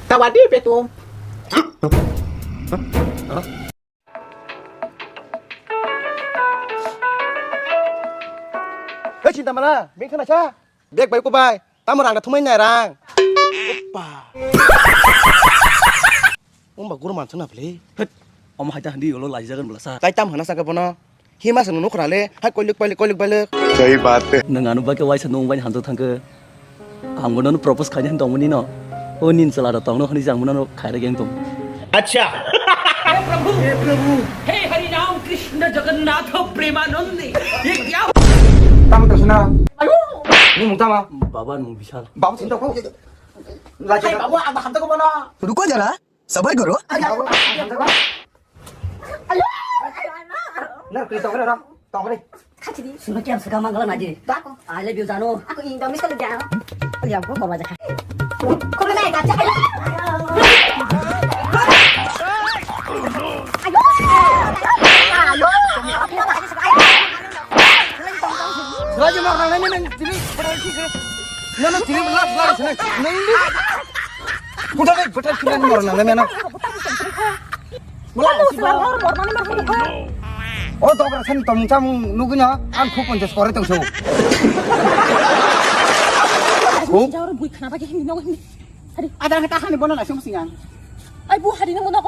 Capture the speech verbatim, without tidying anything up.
Tawadi petum. Hei, Sintamala, beng khana sa? Beg bai ko bai. Tamo rang da thumai nai rang. Oppa. Umba guru man suna phle. Het. Omo haita handi ulo laijagan belasa. Tai tam hana saka bono. Hima sanu nukhrale. Hai koilik pailik koilik pailik. Sahi baat hai. Nang anu bake waisa nung bai hanjo thangke. Ang bono no propose khaini han tongmani no. O nin chala da tongno hani jang bono no khaire geng tong. Acha. हे प्रभु, हे प्रभु, हे हरि राम कृष्ण जगन्नाथ प्रेमानंद, ये क्या? Tamo to suna. Ayo. Ni mung tama. Baba nung bisal. Babu sinto ko. Lajai babu ang hamta ko bono. Ruko jara. Sabar karo. Nar kri tongre ro, tongre. Khachiri. Sino kiam saka mangala naji. Dako. I love you jano. Aku Indomie sekali jano. Liam ko bawa jaha. Kau naik kaca. Ayo. Ayo. Raja mau orang lain ini sini. Nana sini belas belas sini. Nang ini. Kuda deh betul sini orang lain mana. Mula sila lor lor mana mana mana. Oh, dokra san tong cham nugina an khu ponchas kore tong so. Khu? Jawar bui khana bagi hindi nogo hindi. Hari. Ada ang tahan ni bono na sung singang. Ai bu hari nogo nogo.